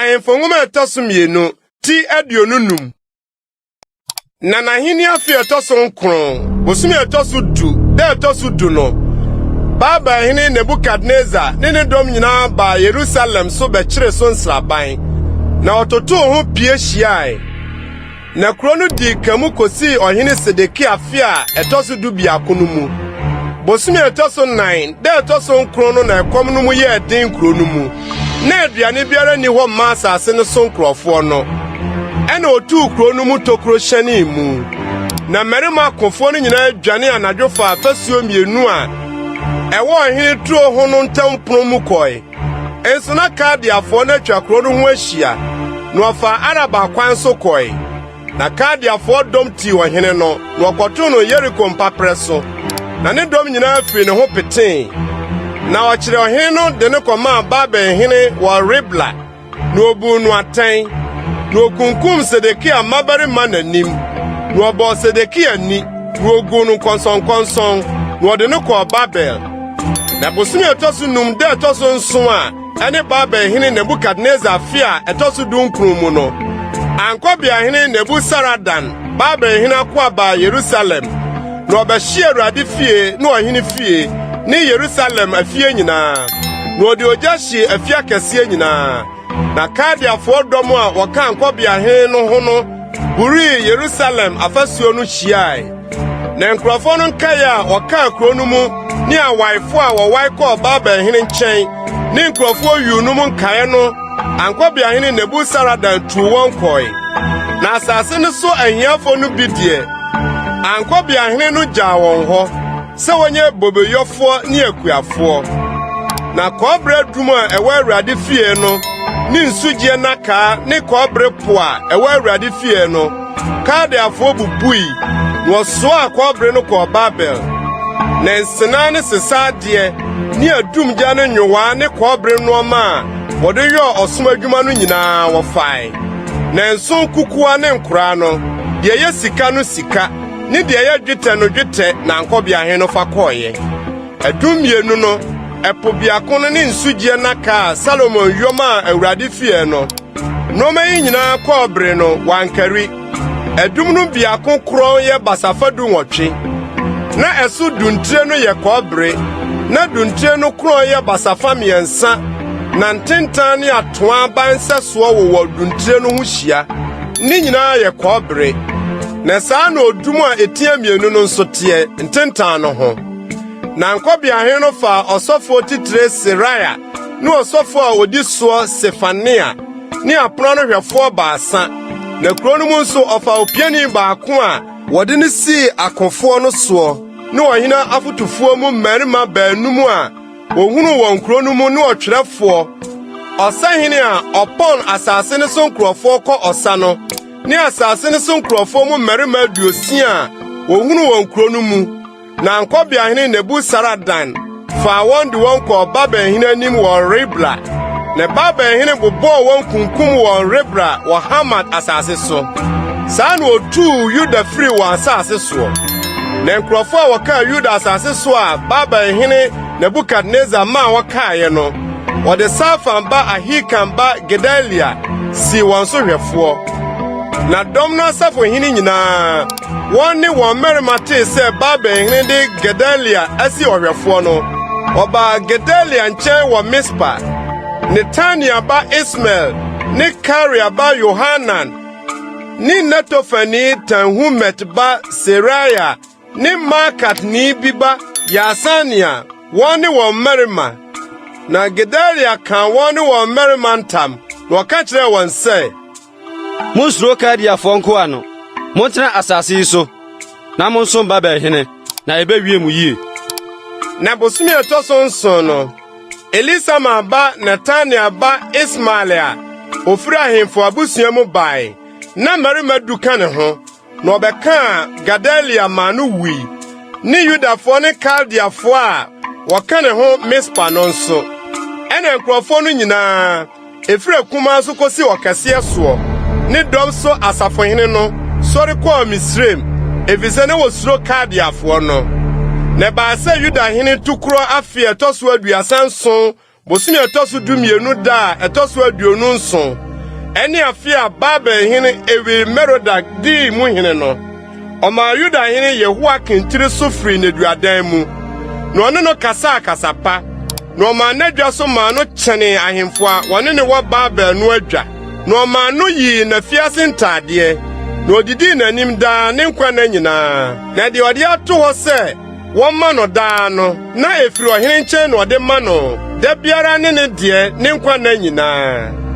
Ahemfo Nwoma a ɛtɔ so mmienu, ti 25. Na n'ahenni afe a ɛtɔ so nkron, bosome a ɛtɔ so du, da a ɛtɔ so du no, Babel hene Nebukadnesar ne ne dɔm nyinaa baa Yerusalem so bɛkyeree so nsraban, na wɔtotoo ho pie hyiae. Na kurow no dii ka mu kosii ɔhene Sedekia afe a ɛtɔ so dubiako no mu. Bosome a ɛtɔ so nan, da a ɛtɔ so nkron no na ɛkɔm no mu yɛɛ den kurow no mu. Na aduane biara nni hɔ mma asase no so nkurɔfoɔ no. Ɛnna otuu kurow no mu tokuro hyɛnee mu. Na mmarima akofoɔ no nyinaa dwane anadwo faa afasuo mmienu a ɛwɔ ɔhene turo ho no ntam pon mu kɔe. Nso na Kaldeafoɔ no atwa kurow no ho ahyia, na wɔfaa Araba kwan so kɔe. Na Kaldeafoɔ dɔm tii ɔhene no, na wɔkɔtoo no Yeriko mpaperɛ so, na ne dɔm nyinaa firii ne ho petee. Na ɔkyeree ɔhene no de no kɔmaa Babel hene wɔ Ribla, na obuu no atɛn. Na okunkum Sedekia mmabarima n'anim, na ɔbɔɔ Sedekia ni, na oguu no nkɔnsɔnkɔnsɔn, na ɔde no kɔɔ Babel. Na bosome a ɛtɔ so num da a ɛtɔ so nson a ɛne Babel hene Nebukadnesar afe a ɛtɔ so dunkron mu no, ankɔbeahene Nebusaradan, Babel hene akoa baa Yerusalem, na ɔbɛhyee Awurade fie ne ɔhene fie ne Yerusalem afie nyinaa, na ɔde ogya hyee afie akɛseɛ nyinaa. Na Kaldeafoɔ dɔm a wɔka ankɔbeahene no ho no burii Yerusalem afasuo no hyiae. Na nkurɔfoɔ no nkaeɛ a wɔkaa kuro no mu ne awaefo a wɔwae kɔɔ Babel hene nkyɛn ne nkurɔfoɔ yuu no mu nkaeɛ no ankɔbeahene Nebusaradan tuu wɔn kɔe. Na asase no so ahiafo no bi deɛ, ankɔbeahene no gyaa wɔn hɔ sɛ wɔnyɛ bobeyɔfoɔ ne akuafoɔ. Na kɔbere adum a ɛwɔ Awurade fie no ne nsugyeɛ nnakaa ne kɔbere po a ɛwɔ Awurade fie no, Kaldeafoɔ bubui, na wɔsoaa kɔbere no kɔɔ Babel. Na nsenaa ne sesa adeɛ ne adumgya ne nyowaa ne kɔbere nnoɔma a wɔde yɔɔ ɔsom adwuma no nyinaa wɔfae. Na nso nkukuwa ne nkoraa no, deɛ ɛyɛ sika no sika, ne deɛ ɛyɛ dwetɛ no dwetɛ na ankɔbeahene no fa kɔeɛ. Adum mmienu no, ɛpo biako no ne nsugyeɛ nnaka a Salomo yɔ maa Awurade fie no, nneɛma yi nyinaa kɔbere no, wɔankari. Adum no biako korɔn yɛ basafa dunwɔtwe, na ɛso duntire no yɛ kɔbere, na duntire no korɔn yɛ basafa mmiɛnsa, na ntentan ne atoaa aba nsɛsoɔ wowɔ duntire no ho hyia. Ne nyinaa yɛ kɔbere. Na saa na odum a etia mmienu no nso teɛ, ntentan no ho. Na ankɔbeahene no faa ɔsɔfoɔ titire Seraia ne ɔsɔfoɔ a odi soɔ Sefania ne apono ano hwɛfoɔ baasa, na kurow no mu nso ɔfaa opiani baako a wɔde no sii akofoɔ no soɔ ne ɔhene afotufoɔ mu mmarima baanum a wohunuu wɔn kurow no mu ne ɔtwerɛfoɔ, ɔsahene a ɔpɔn asase no so nkurɔfoɔ kɔ ɔsa no, ne asase no so nkurɔfoɔ mu mmarima aduosia a wohunuu wɔn kurow no mu. Na ankɔbeahene Nebusaradan faa wɔn de wɔn kɔɔ Babelhene anim wɔ Ribla. Na Babelhene bobɔɔ wɔn kunkum wɔn Ribla wɔ Hamat asase so. Saa na otuu Yuda firii wɔn asase soɔ. Na nkurɔfoɔ a wɔkaa Yuda asase so a Babelhene Nebukadnesar maa wɔkaeɛ no, wɔde Safan ba Ahikam ba Gedalia sii wɔn so hwɛfoɔ. Na dɔm no asafohene nyinaa, wɔn ne wɔn mmarima tee sɛ Babelhene de Gedalia asi ɔhwɛfoɔ no, wɔbaa Gedalia nkyɛn wɔ Mispa. Netania ba Ismael ne Karea ba Yohanan ne Netofani Tanhumet ba Seraia ne Maakatni bi ba Yaasania, wɔn ne wɔn mmarima. Na Gedalia kaa wɔn ne wɔn mmarima ntam, na ɔka kyerɛɛ wɔn sɛ, Munnsuro Kaldeafoɔ nkoa no. Montena asase yi so, na monsom Babelhene, na ebewie mo yiye. Na bosome a ɛtɔ so nson no, Elisama ba Netania ba Ismael a ofiri ahemfo abusua mu bae, na mmarima du ka ne ho, na ɔbɛkaa Gedalia maa no wui, ne Yudafoɔ ne Kaldeafoɔ a wɔka ne ho Mispa no nso. Ɛnna nkurɔfoɔ no nyinaa, ɛfiri akumaa so kɔsi ɔkɛseɛ soɔ, ne dɔm so asafohene no sɔre kɔɔ Misraim, efisɛ na wɔsuro Kaldeafoɔ no. Na ɛbaa sɛ Yuda hene tukorɔ afe a ɛtɔ so 37 Bosome a ɛtɔ so dumienu da a ɛtɔ so 27, Ɛne afe a Babel hene Ewil-Merodak dii mu hene no, ɔmaa Yuda hene Yehoiakin tiri so firii nneduadan mu, na ɔne no kasaa kasa pa, na ɔmaa n'adwa so maa no kyɛnee ahemfo a wɔne no wɔ Babel no adwa. Na ɔmaa no yii n'afiase ntadeɛ, na odidii n'anim daa ne nkwa nna nyinaa. Na deɛ ɔde ato hɔ sɛ wɔmma no daa no, na ɛfiri ɔhene nkyɛn na ɔde ma no da biara ne ne deɛ ne nkwa nna nyinaa.